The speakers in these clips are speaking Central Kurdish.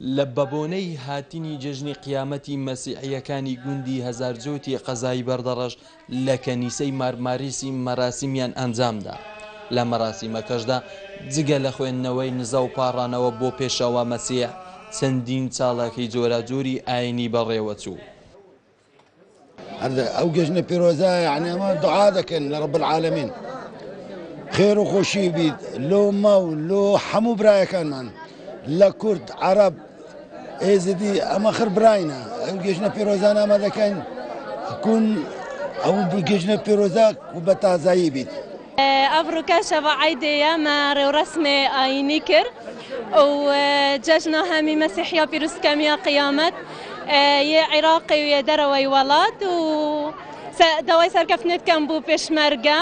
لە بەبۆنەی هاتنی جەژنی قیامەتی مەسیحییەکانی گوندی هەزارجووتی قەزای بەردەڕەش لە کەنیسەی مارماریسی مەراسیمیان ئەنجامدا، لە مەراسیمەکەشدا جگە لە خوێندنەوەی نزا و پاڕانەوە بۆ پێشەوا مەسیح چەندین چالاکی جۆراجۆری ئاینی بەڕێوەچوو. ئەو گەژنە پیرۆزە یعنی ئەمە دوعا دەکەن لە رب العالمین خێر و خۆشی بیت لۆ مە و لۆ هەموو برایەکانمان لە کورد عەرەب ئێزدی ئەمە خر براینە ئەو گەژنە پیرۆزانە ئەمە دەکەن کون ئەو گەژنە پیرۆزە و بە تازایی بیت. ئەڤڕۆکە شەڤا عەیدێیە مە ڕێوڕەسمێ ئایینی کرد و جەژنا هەمی مەسیحیا پیروز کەم یا قیامەت یێ عیراقی و یێ دەرەوەی وەڵات و داوای سەرکەفتنێ دکەم بوو پێشمەرگە.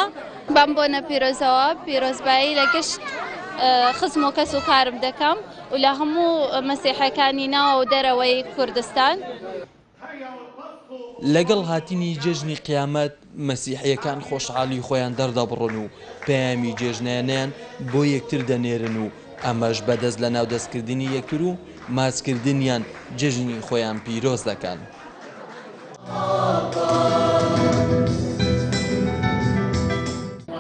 بەم بۆنە پیرۆزەوە پیرۆزبایی لە گشت خزم و کەس و کارم دەکەم و لە هەموو مەسیحەکانی ناوە و دەرەوەی کوردستان. لەگەڵ هاتنی جەژنی قیامەت، مەسیحییەکان خۆشحاڵی خۆیان دەردەبڕن و پەیامی جێژنانەیان بۆ یەکتر دەنێرن و ئەمەش بە دەست لەناودەستکردنی یەکتر و ماچکردنیان جەژنی خۆیان پیرۆز دەکەن.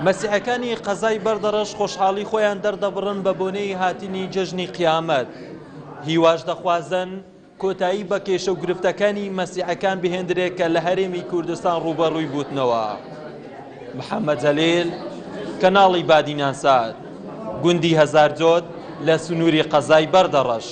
مەسیحیەکانی قەزای بەردەڕەش خۆشحاڵی خۆیان دەردەبڕن بە بۆنەی هاتنی جەژنی قیامەت، هیواش دەخوازن کۆتایی بە کێشە و گرفتەکانی مەسیحەکان بهێندرێت کە لە هەرێمی کوردستان ڕووبەڕووی بووتنەوە. محەممەد جەلیل، کەناڵی بادینانسات، گوندی هەزارجۆت لە سنووری قەزای بەردەڕەش.